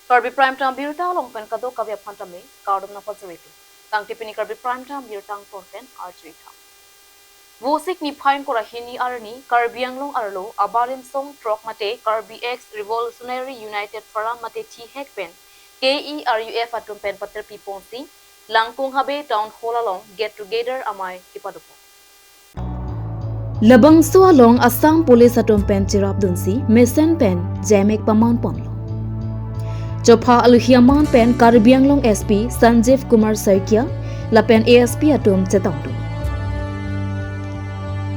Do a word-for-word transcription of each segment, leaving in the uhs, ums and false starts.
Karbi Prime Time birta along pen kadokave aphan tame kardom nangpajirpi. Tangte pini Karbi Prime Time birta angton pen arjutha. Vosik niphai ingkoi ra hini arni Karbi Anglong arlo abarim song throk mate Karbi Ex Revolutionary United Forum mate thihek pen K E R U F atum pen paterpi ponsi Langkung Habe Town Hall along get together amei kepadopon. Labangso along Assam Police atum pen cherapdunsi mesen pen jemek paman ponlo. Chopha alohi aman pen Karbi Anglong S P Sanjeev Kumar Saikia lapen A S P atum chetongdun.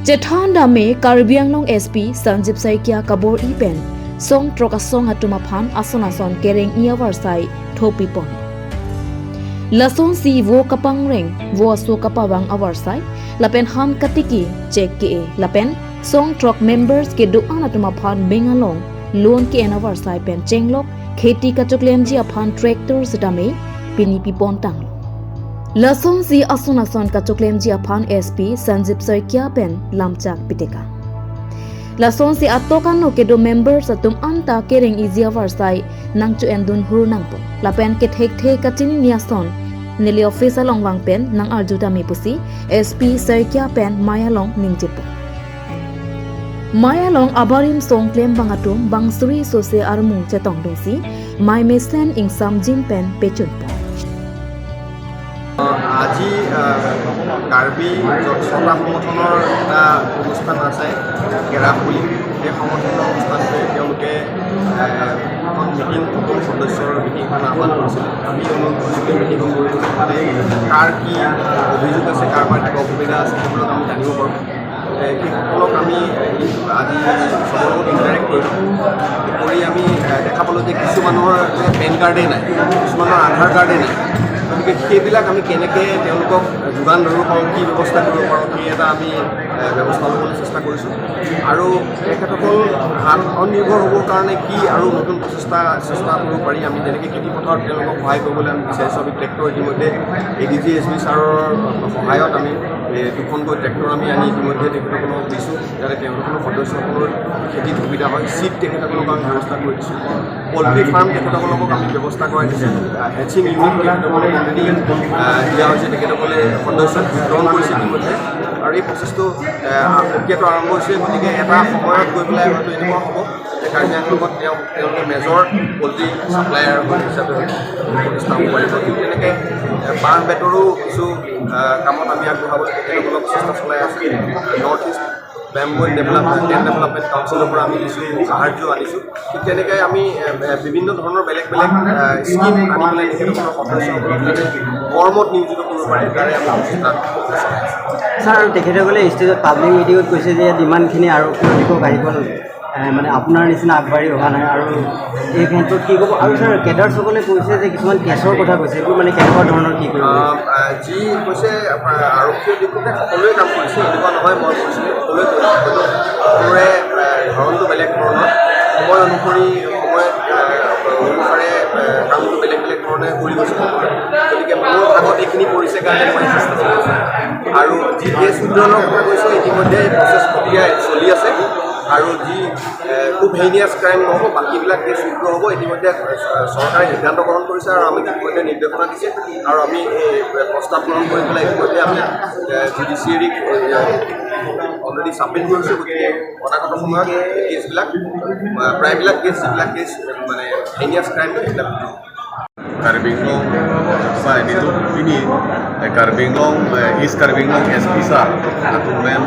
Chethan dame Karbi Anglong S P Sanjeev Saikia kabor-i pen song throk asong atum aphan ason ason kereng-i avarsai thopipon. Lasonsi vo kapangreng, vo aso kapavang avarsai, lapen han katiki chek ke-e, lapen song throk members kedo-an atum aphan bank along loan ke-en avarsai pen chenglok kheti kachoklemji aphan tractor sitame pini pipon tanglo. Lasonsi ason ason kachoklemji aphan S P Sanjeev Saikia pen lamchak piteka. Lasonsi atok ano kedo members atum anta kereng-iji avarsai nangcho-endun hur nangpo. Lapen kethekthe kachinine ason neli office along vang pen nang-arju tame pusi S P Saikia pen mei along ningjepo. Mei along abarim song klembang atum bang suri sose armu chetongdunsi mei mesen ingsamjin pen pechunpo. আজি আহ, কাৰ্বি জ- ছটা সংগঠনৰ এটা অনুষ্ঠান আছে কেৰাফুলি। সেই সংগঠনৰ অনুষ্ঠানটোৱে তেওঁলোকে আহ, এখন মিটিং, সকলো সদস্যৰ মিটিং এখন আহ্বান কৰিছিল। আমি অনুৰোধ কৰিছিলোঁ মিটিং কৰিছিলোঁ, মানে কাৰ কি অভিযোগ আছে, কাৰোবাৰ কিবা অসুবিধা আছে, সেইবিলাক আমি জানিব পাৰোঁ। এ, সেইসকলক আমি আজি চবৰ লগত ইণ্টাৰেক্ট কৰিলোঁ। কৰি আমি এ, দেখা পালোঁ যে কিছুমানৰ পেন কাৰ্ডেই নাই, কিছুমানৰ আধাৰ কাৰ্ডেই নাই। গতিকে সেইবিলাক আমি কেনেকৈ তেওঁলোকক যোগান ধৰিব পাৰোঁ, কি ব্যৱস্থা কৰিব পাৰোঁ, সেই এটা আমি এ, ব্যৱস্থা ল'বলৈ চেষ্টা কৰিছোঁ। আৰু তেখেতসকল আত্মনিৰ্ভৰ হ'বৰ কাৰণে কি আৰু নতুন প্ৰচেষ্টা চেষ্টা কৰিব পাৰি, আমি যেনেকৈ খেতি পথাৰত তেওঁলোকক সহায় কৰিবলৈ আমি বিচাৰিছোঁ। আমি ট্ৰেক্টৰ ইতিমধ্যে A D G S B ছাৰৰ সহায়ত আমি এ, দুখনকৈ ট্ৰেক্টৰ আমি আনি ইতিমধ্যে তেখেতসকলক দিছোঁ, যাতে তেওঁলোকৰ সদস্যসকলৰ খেতিত সুবিধা হয়। চিড তেখেতসকলক আমি ব্যৱস্থা কৰি দিছোঁ। পলট্ৰি ফাৰ্ম তেখেতসকলকো আমি ব্যৱস্থা কৰাই দিছোঁ। আহ, হেচিং ইউনিট তেখেতসকলক অলৰেডি আহ, দিয়া হৈছে, তেখেতসকলে সদস্যক বিতৰণ কৰিছে ইতিমধ্যে। আৰু এই প্ৰচেছটো আহ, প্ৰক্ৰিয়াটো আৰম্ভ হৈছে। গতিকে এটা সময়ত গৈ পেলাই হয়তো এনেকুৱা হ'ব যে কাৰ্বি আংলঙত তেওঁ তেওঁলোকে মেজৰ পলট্ৰি ছাপ্লায়াৰ হিচাপে প্ৰতিষ্ঠা হ'ব পাৰিব। ঠিক তেনেকৈ আহ, বাঁহ বেতৰো কিছু আহ, কামত আমি আগবঢ়াবলৈ তেখেতসকলক চেষ্টা চলাই আছোঁ। নৰ্থ ইষ্ট বেম্বু ডেভেলপমেণ্ট এণ্ড ডেভেলপমেণ্ট কাউন্সিলৰ পৰা আমি কিছু সাহায্য আনিছোঁ। ঠিক তেনেকৈ আমি এ, এ, বিভিন্ন ধৰণৰ বেলেগ বেলেগ আহ, স্কিম আনি পেলাই তেখেতসকলৰ সদস্যসকলক যাতে কৰ্মত নিয়োজিত কৰিব পাৰে, তাৰে আমি চেষ্টা চলাই আছোঁ। ছাৰ, তেখেতসকলে ষ্টেজত পাব্লিক মিটিঙত কৈছে যে ইয়াত ইমানখিনি আৰক্ষী অধীক্ষক আহি গ'ল, এ, মানে আপোনাৰ নিচিনা আগবাঢ়ি অহা নাই, আৰু এই ক্ষেত্ৰত কি ক'ব? আৰু ছাৰ, কেডাৰ্ছসকলে কৈছে যে কিছুমান কেছৰ কথা কৈছে, এইবোৰ মানে কেনেকুৱা ধৰণৰ, কি কৰিব? আহ, আহ, যি কৈছে, আহ, আৰক্ষী অধীক্ষকে সকলোৱে কাম কৰিছে, এনেকুৱা নহয় মই কৰিছোঁ, সকলোৱে কৰিছে। সকলোৰে আহ, ধৰণটো বেলেগ ধৰণৰ, সময় অনুসৰি সময় আহ, অনুসাৰে আহ, কামটো বেলেগ বেলেগ ধৰণে কৰি গৈছে সকলোৱে। গতিকে মোৰ ভাগত এইখিনি পৰিছে কাৰণে মই চেষ্টা চলাইছোঁ। আৰু যি কেছ উইথড্ৰলৰ কথা কৈছোঁ, ইতিমধ্যে প্ৰচেছ প্ৰক্ৰিয়া চলি আছে। আৰু যি এ, খুব হেইনিয়াছ ক্ৰাইম নহ'ব, বাকীবিলাক কেছ উইথড্ৰ হ'ব। ইতিমধ্যে এ, চৰকাৰে সিদ্ধান্ত গ্ৰহণ কৰিছে আৰু আমি ইতিমধ্যে নিৰ্দেশনা দিছে আৰু আমি এই প্ৰস্তাৱ গ্ৰহণ কৰি পেলাই ইতিমধ্যে আমি জুডিচিয়েৰীক অলৰেডি ছাবমিট কৰিছোঁ। গতিকে অনাগত সময়ত এই কেছবিলাক, আহ, প্ৰায়বিলাক কেছ, যিবিলাক কেছ মানে হেইনিয়াছ ক্ৰাইম, সেইবিলাক Karbi Anglong, sa ini tu ini, eh, Karbi Anglong, eh, East Karbi Anglong S P sir, atum pen,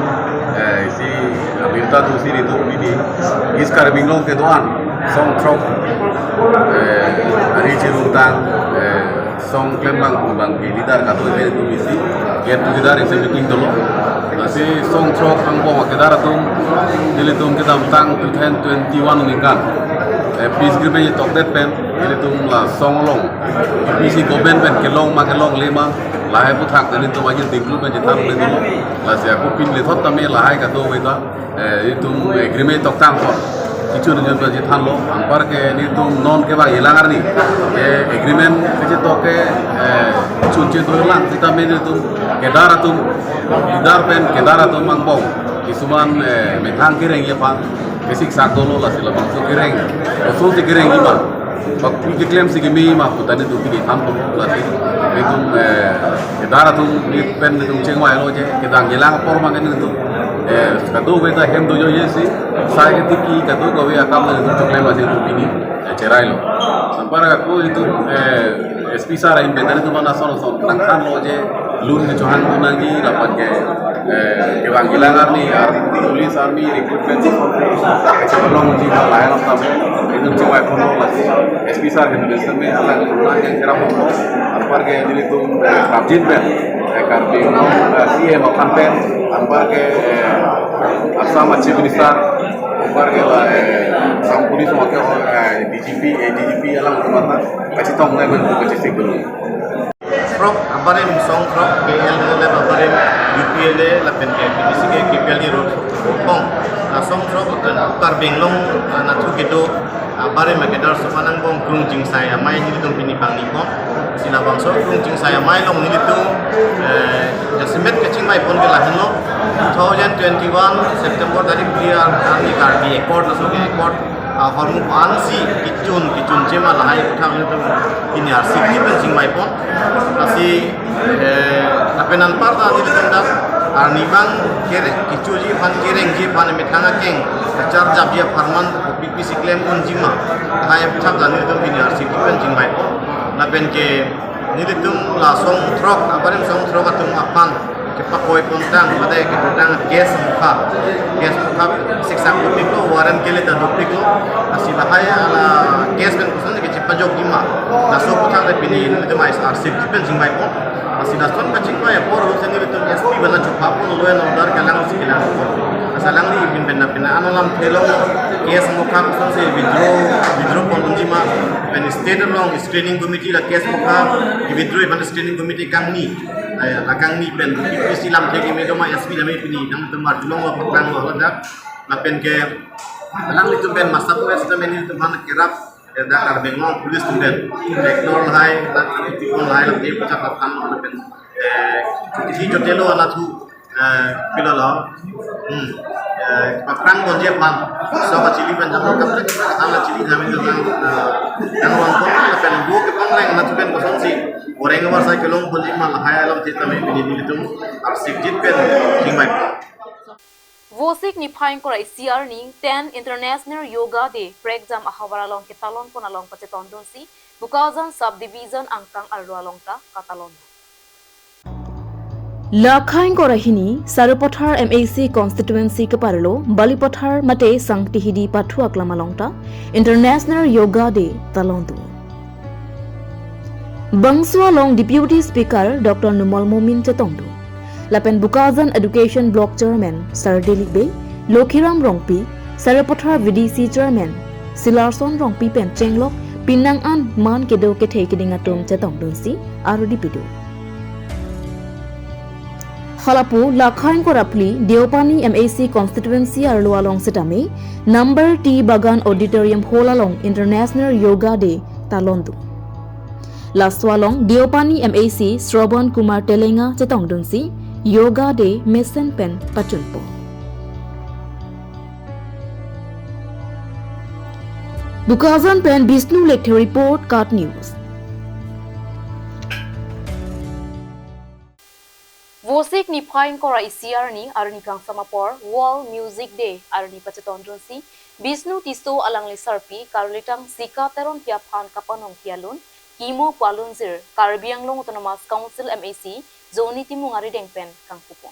eh, isi birta tu si itu ini, East Karbi Anglong kedo-an song throk, eh, ari chirungtang, eh, song klembang bang ke leader kado pen itu isi get together isi meeting dolo. Lasi song throk angbong kedar atum, nelitum kedamtang two thousand twenty-one ningkan, eh, peace agreement tokdet pen, nelitum la song along, A P C government pen kelong ma kelongle ma, lahai aputhak nelitum aji dingklu pen chethan le dolo. Lasi ako pini lethot tame lahai kado weda, eh, itum agreement toktang ko. Kichun jun ba chethanlo, anpar ke nelitum non ke ba ilang arni. Eh, agreement kechetok ke, eh, chunche dolang, sitame nelitum kedar atum, kedar pen, kedar atum angbong. Kisuman, eh, methang kerengji aphan, kesik sak dolo lasi labangso kereng. Oso si kerengji ma. Bak pu keklem si keme ma pu ta nelitum pini than pon lasi. Nelitum, eh, kedar atum neli pen nelitum chingvailo je, kedang kelang apor ma nelitum, eh, kadokave ta hem dojoji si, sai ketiki kadokave akam nelitum choklem lasi nelitum pini, eh, cherailo. Anparke ako nelitum, eh, S P sir ahin pen nelitum mane ason ason nangthanlo je, lun kechohang dun nangji lapen ke, eh, kevang kelang arni, army, police, army recruitment, kachelongji ma lahai alam tame nelitum chingvai ponlo lasi. S P sir ahin pen seme alang alang yang cherap ponlo. Anparke nelitum, eh, prapjin pen, eh, Karbi, eh, C M aphan pen, anparke, eh, Assam Chief Minister, anparke la, eh, Assam Police, anparke, eh, D G P, eh, D G P alang atum aphan kachetong nai pen kachesik dun. Throk abarim song throk K L L F abarim U P L A lapen ke P T C ke K P L D road kong. Asong throk lapen Karbi Anglong, ah, nathu kedo, ah, abarim kedar sopa nangbong Krung Chingsai Amei nelitum pini pangni pon. Si labangso Krung Chingsai Amei along nelitum, eh, jasemet kachingvai pon ke lahenlo. Two thousand twenty-one September tarik phli arni Karbi Accord, laso ke Accord, ah, ahormu ansi kechun, kechun chema lahai aputhak nelitum pini arsik ji pen chingvai pon. Lasi, eh, lapen anparta nelitum dak arnivang kere, kechoji aphan kerengji aphan methang akeng kacharjapji apharman kopi pisi klem unji ma lahai aputhak ta nelitum pini arsik ji pen chingvai pon. Lapen ke nelitum la song throk, abarim song throk atum aphan kepakoi pontang, mate kepotang case mukha. Case mukha siksa kopiklo, warrant kele ta dopiklo. Lasi lahai ala case pen koson kechepajokji ma, laso aputhak ta pini nelitum ais arsik ji pen chingvai pon. Lasi lason kachingvai apor ho se nelitum S P bana chupha pon, law and order kelang si kelang pon. Lasi alangli pin pen na pin ano lam thelong case mukha kosonsi withdraw, withdraw pon unji ma, pen state along screening committee la case mukha withdraw pen screening committee kangni, eh, la kangni pen P P C lamthe keme do ma S P lame pini nangtum arjulonglo, paklanglo ladak. Lapen ke alanglitum pen masa forest pen nelitum aphan kerap, eh, dak Karbi Anglong police atum pen, actor lahai, dak actor lahai, lamthe puchak aphan lapen, eh, kisi chotelo anathu, eh, pilolo. Hmm. Eh, paprang ponji aphan. So kachili pen jam kaprek kaprek aphan la chili jam itu kan, eh, yang ron pon lapen bu kepang leng anathu pen kosonsi oreng avar sai kelong ponji ma lahai alam thita me pini nelitum arsik ji pen chingvai. Vosik niphai ingkoi ra isi arni ten International Yoga Day prekjam ahavar along ketalon pon along pachetondunsi Bokajan Sub Division angkang arlo along ta katalon. Lakhai ingkoi ra hini Sarupathar M A C constituency keparlo Balipathar mate Sangtihidi pathu aklam along ta International Yoga Day talondun. Bangso along Deputy Speaker Doctor Numal Momin chetongdun. Lapen Bokajan Education Block Chairman Sir Dilip Bey, Lokhiram Rongpi, Sarupathar V D C Chairman Silarson Rongpi pen chenglok pinang an man kedo kethe keding atum chetongdunsi arudi pido. Halapu lakhai ingkoi ra phli Deopani M A C constituency arlo along setame number Tea Bagan Auditorium Hall along International Yoga Day talondun. Laso along Deopani M A C Shravan Kumar Telenga chetongdunsi Yoga Day mesen pen pachunpo. Bokajan pen Bishnu Lekthe report, KAT News. Vosik niphai ingkoi ra isi arni, arni kangsam apor World Music Day arni pachetondunsi Bishnu Tisso alangli sarpi Karlitang Sika Teronpi aphan kapanongpi alun, kimo pu alunjir Karbi Anglong Autonomous Council M A C Johnny Timung arideng pen kangpupon.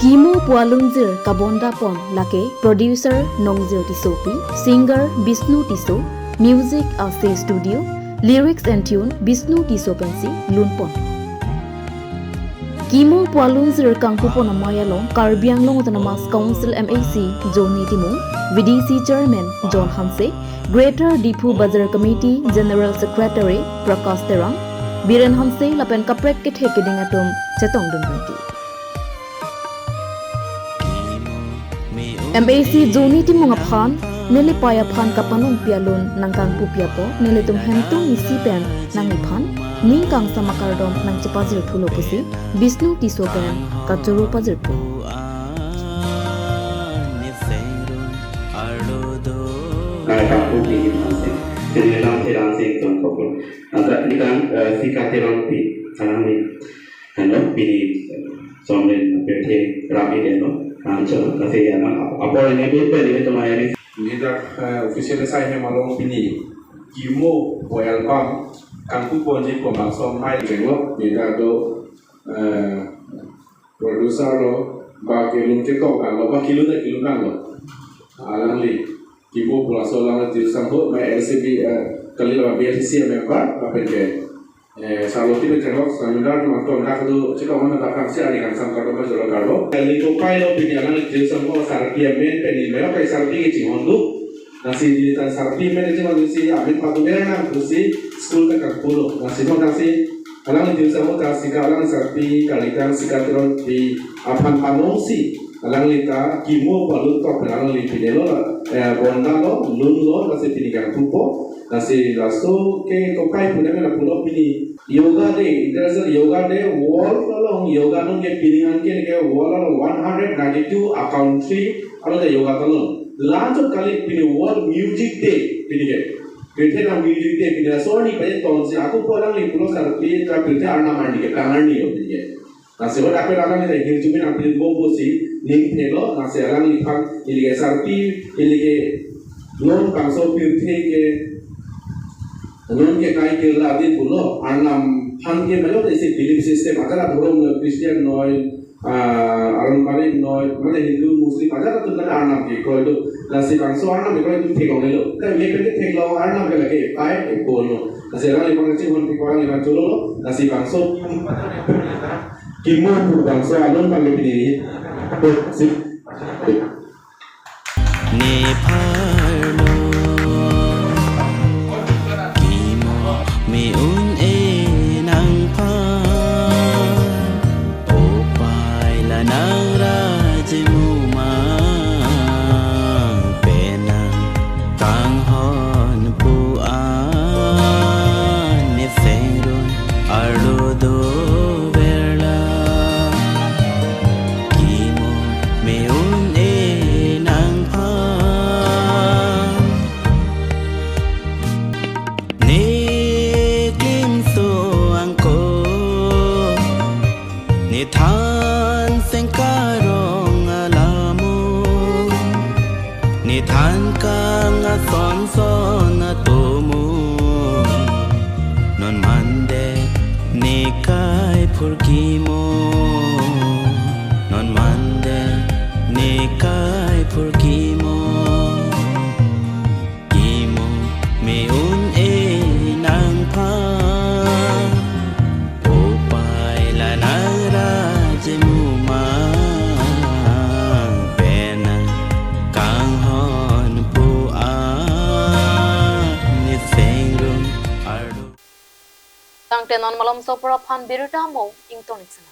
Kimo pu alunjir kabondapon lake producer Nongjir Tissopi, singer Bishnu Tisso, music Ase Studio, lyrics and tune Bishnu Tisso pensi lunpon. Kimo pu alunjir kangpupon amei along Karbi Anglong Autonomous Council M A C Johnny Timung, V D C Chairman John Hanse, Greater Diphu Bazar Committee General Secretary Prakash Terang, Biren Hanse lapen kaprek kethe keding atum chetongdun bangki. M A C Johnny Timung aphan neli pai aphan kapanongpi alun nangkangpupi apot nelitum hemtun isi pen nangliphan ning kangsam akardom nangchepajirthulo pusi Bishnu Tisso pen kachoro pajirpo. Pini Thansing, Sri Ram Theran Sing Tongkoklo. Anta nikang, eh, Sika Teronpi, alangli. Helo, pini, Somrin, Pethe, Rami Deno, Ancho, kasi ano, ap-, apor ini pin, pin ini tumaya ini. Nida, eh, official sai hem along pini, Kimo, po album, kangpu ponji po maksong mai denglo, nida do, eh, producer lo, ba kelun ketok kan lo, ba kelun ta kelun kan lo. Alangli, Kimo pu laso alangli Tirsang ho, mai L C B, eh, kali lo B L C C member, lapen ke, eh, Sarloti pen chengkok, Samindar, Mangton, dak do, chekok mana dak kangsi ari kangsam kardom, jolo kardom. Kali ko pai lo pini alangli Tirsang ho, sarpi amen, pini mero kai sarpi kechinghon do. Lasi nelitum sarpi amen kechinghon si, amen patu bera nang, pusi school ta kangpulo. Lasi mo lasi, alangli Tirsang ho ta Sika alang sarpi, kalitang Sika Teronpi aphan panongsi, alangli ta Kimo palun tok alangli pinelo, eh, bonda lo, lun lo, lasi pini kangpupo, lasi laso ke kopai pune mena pulo pini Yoga Day, International Yoga Day, World along yoga non ke pini an ke, ke World along one hundred ninety-two a country, alo ke yoga along. Lanjut kali pini World Music Day, pini ke. Pini na Music Day, pini laso ni pai tonsi, ako po alangli pulo sarpi, ta pini arnam arni ke, tang arni yo, pini ke. Lasi hot ape alangli ta hirjume nangpinbom pusi ning thelo, lasi alangliphan ili ke sarpi, ili ke non bangso pirthe ke, non ke kai ke la din pulo, arnam aphan ke majo isi belief system, ajat adhorom noi, Christian noi, ah, Aronbarim noi, mane Hindu, Muslim, ajat atum kan arnam kekroi do, lasi bangso arnam kekroi atum theklonglelo. Ta ye pen ke theklong arnam ke lake, pai, ke kono. Lasi alangliphan kachinghon pi ko alangliphan cholo lo, lasi bangso Kimo pu bangso alun bang pini. Si. Nepharlo Kimo me-un-e nangphan, opai la nangra je mu ma, penang kanghon pu an ne sengrum arlo doverla. Kimo me-un-e nangphan, ne klimso angko, ne than seng karong alamo, ne than kang ason son atomo, non mande ne kai phurkimo, non mande ne kai phurkimo. Kimo me-un-e nangphan, opai la nangra je mu ma, penang kanghon pu an ne sengrum arlo. Tangte non malom sopor aphan birta mo ingtoniksana.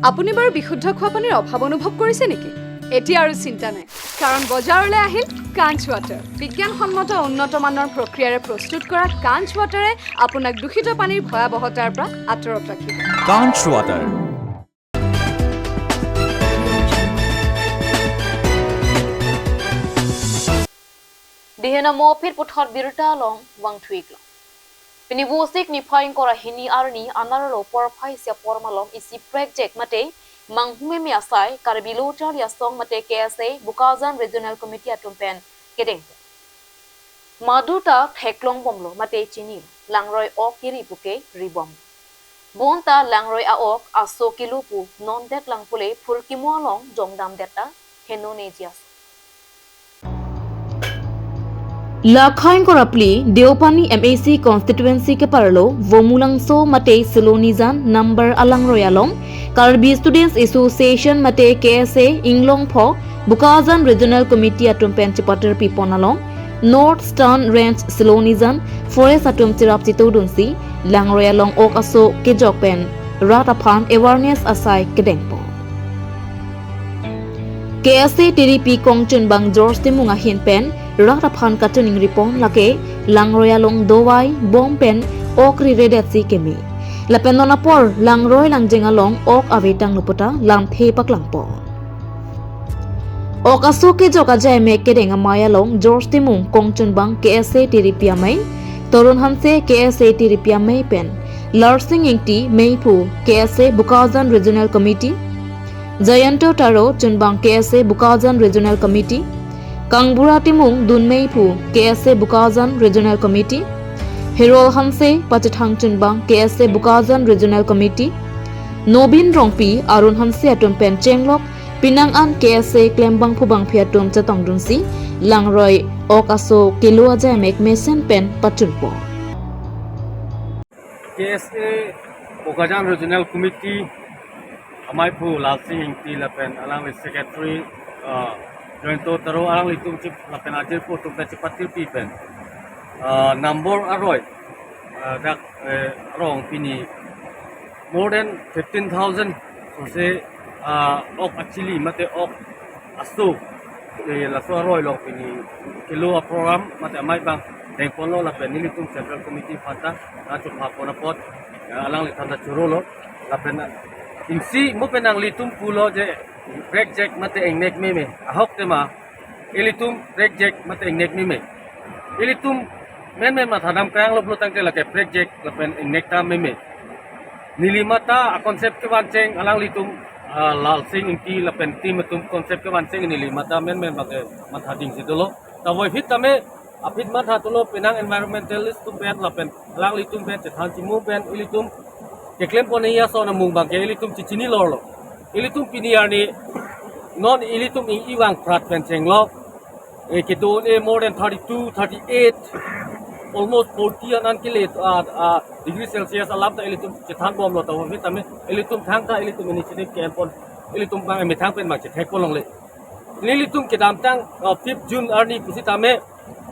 আপুনি বাৰু বিশুদ্ধ খোৱা পানীৰ অভাৱ অনুভৱ কৰিছে নেকি? এতিয়া আৰু চিন্তা নাই, কাৰণ বজাৰলৈ আহিল কাঞ্চ ৱাটাৰ। বিজ্ঞানসন্মত উন্নত মানৰ প্ৰক্ৰিয়াৰে প্ৰস্তুত কৰা কাঞ্চ ৱাটাৰে আপোনাক দূষিত পানীৰ ভয়াৱহতাৰ পৰা আঁতৰত ৰাখিব। Kanch Water. Dihena mo phir puthot birta along vangthuik lo. Pini Vosik niphai ingkoi ra hini arni anerlo porphai isi apor malom isi prekjak mate manghu meme asai Karbi Lo Charli Asong mate K S A Bokajan Regional Committee atum pen kedeng. Madu ta theklong bomlo mate chini langroi ok kiri puke ribom. Bonta langroi a-ok aso kilo pu non det lang pule phurkimo along jongdam det ta heno neji aso. Lakhang korapli Deopani M A C constituency keparlo Vomulangso mate Silonijan number alangroi along Karbi Students Association mate K S A Inglongpho Bokajan Regional Committee atum pen chepater pipon along North Eastern Range Silonijan Forest atum cherap chitodunsi langroi along ok aso kejok pen rat aphan awareness asai kedengpo. K S A T D P kongchunbang George Timung ahin pen rat aphan kachiningri pon lake langroi along dovai bom pen ok riredetsi keme. Lapen non apor langroi langjeng along ok avetanglo puta lamthe paklangpo. Ok aso kejok ajaimek kedeng amei along George Timung kongchunbang K S A Tiripi amei, Torun Hanse K S A Tiripi amei pen Larsing Ingti meiphu K S A Bokajan Regional Committee, Jayanto Taro chunbang K S A Bokajan Regional Committee, Kangbura Timung dun meiphu K S A Bokajan Regional Committee, Herol Hanse pachethang chunbang K S A Bokajan Regional Committee, Nobin Rongpi, Arun Hanse atum pen chenglok penang an K S A klembangphu bangphi atum chetongdunsi langroi ok aso kelo ajaimek mesen pen pachunpo. K S A Bokajan Regional Committee ameiphu Larsing Ingti lapen alangli secretary, uh, Jayanto Taro alanglitum chip lapen ajirpo atum pen chepatirpi pen, uh, number aroi, uh, dak, eh, arong pini more than fifteen thousand sose, uh, ok achili mate ok aso, eh, laso aroi along pini kelo aprogram mate amei abang dengponlo lapen nelitum Central Committee aphanta nangchepapon apot, eh, alangli aphanta chorolo lapen, eh, isi mo pen nanglitum pulo je prekjak mate ingnek meme ahok tema ilitum prekjak mate ingnek meme. Ilitum menmen mathadam kranglo pulo tangte lake prekjak lapen ingnek ta meme. Neli mate a-concept kevancheng alanglitum, ah, Larsing Ingti lapen team atum concept kevancheng neli mate menmen bang ke mathading si dolo. Tavo aphi tame aphi matha dolo penang environmentalist atum pen lapen alanglitum pen chethan chimum pen ilitum keklempon ason amung bang ke ilitum chechinilorlo. Ilitum pini arni non ilitum ing-i vang prat pen chenglok, eh, kedo-an eh more than thirty-two, thirty-eight, almost forty an an kele, ah, ah, degree Celsius alam ta ilitum chethanbomlo tavo aphi tame ilitum thangta ilitum initiative ke-enpon ilitum bang methang pen bang chethekpon longle. Nelitum kedamtang, ah, fifth June arni pusitame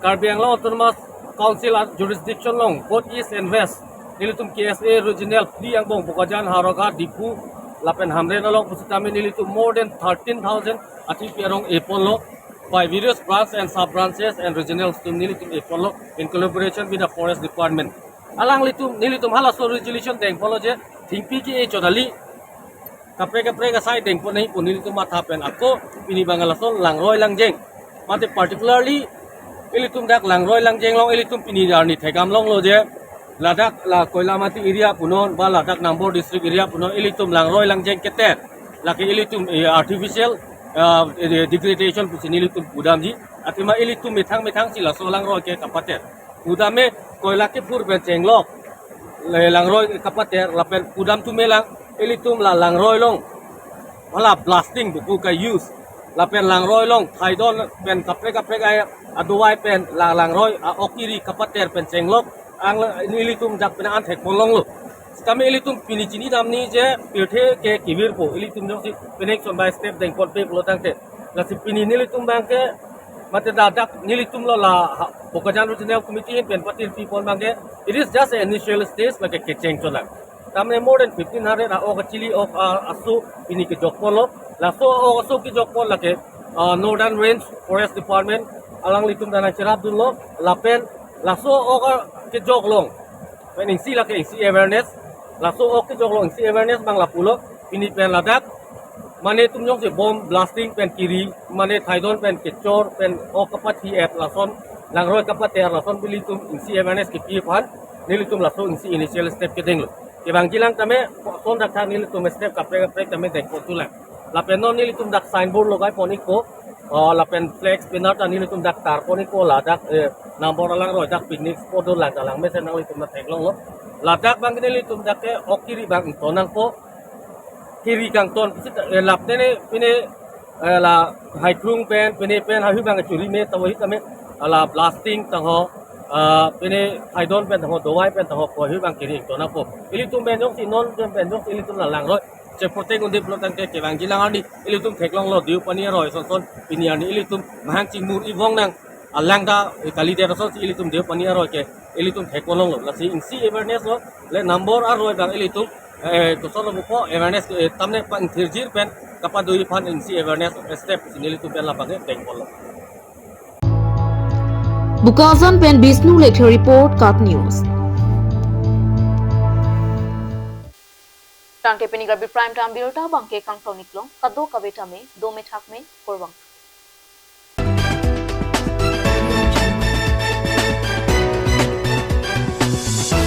Karbi Anglong Autonomous Council a-jurisdiction along both East and West nelitum K S A regional phli angbong Bokajan, Howraghat, Diphu lapen Hamren along pusitame nelitum more than thirteen thousand athengpi arong eponlo by various branch and sub branches and regional team nelitum eponlo in collaboration with the forest department. Alanglitum nelitum halaso resolution dengponlo je thengpi ke-e chodali kaprek kaprek asai dengpon nangji pu nelitum matha pen ako pini bang lason langroi langjeng. Mate particularly ilitum dak langroi langjeng along ilitum pini arni thekdam longlo je ladak la Koilamati area punon ba ladak Nambor district area punon ilitum langroi langjeng keter lake ilitum, eh, artificial, ah, eh, degradation pusi nelitum pudamji. Athema ilitum methang methang si laso langroi ke kapater. Pudam me koila kephur pen chenglok le langroi kapater lapen pudam atum me lang ilitum la langroi along hala blasting buku ka-use lapen langroi along thaidon pen kaprek kaprek ai adovai pen la langroi a-ok kiri kapater pen chenglok ang la ilitum dak pina an thekpon longlo. Tame ilitum pini chinidamji je pirthe ke kevirpo ilitum jongsi pine ason bai step dengponpe pulo tangte lasi pini nelitum bang ke mate ladak nelitum lo la ha, Bokajan Regional Committee ahin pen patirpipon bang ke, it is just an initial stage, lake kecheng cholang. Tame more than fifteen hundred a-ok achili ok, ah, aso pini kejokponlo. Laso ok aso kejokpon lake, ah, Northern Range Forest Department alanglitum dana cherapdunlo lapen laso ok, ah, kejok along pen isi lake isi awareness. Laso ok kejok along isi awareness bang lapulo. Pini pen ladak mane atum jongsi bomb blasting pen kiri, mane thaidon pen kechor pen ok kapathi-et lason, langroi kapater lason pu ilitum isi awareness kipi aphan nelitum laso isi initial step kedenglo. Kevangjilang tame son dak tha nelitum step kaprek kaprek tame dengpon thulang. Lapen non nelitum dak signboard logaipon ikpo, oh, lapen flex banner ta nelitum dak tarpon ikpo ladak, eh, Nambor alangroi dak picnic spot dolang ta lang mesen nanglitum ta theklonglo. Ladak bang nelitum dak ke ok kiri bang ington nangpo. Kiri kangton pusi ta, eh, lapen ne pine, eh, la haikrung pen, pine pen, haihui bang churi me, tavo aphi tame, ala blasting tangho, ah, pine thaidon pen tangho, dovai pen tangho, ko haihui bang kiri ington nangpo. Ilitum pen jongsi non pen jongsi ilitum la langroi cheprotect un-e pulo tangte kevangjilang arni ilitum theklonglo Deopani aroi son son pini arni ilitum mahang chingmur ivong nang alang ta, eh, kalidet ason si ilitum Deopani aroi ke ilitum thekpon longlo. Lasi isi awareness lo le Nambor aroi bang ilitum, eh, kosonlo buko awareness, eh, tamne pangthirjir pen kapadoi aphan isi awareness step si nelitum pen labang ke dengponlo. Bokajan pen Bishnu Lekthia report, KAT News. Tangte pini Karbi Prime Time birta abangke kangton-ik long, kadokave tame dome thakme, kurvangthu.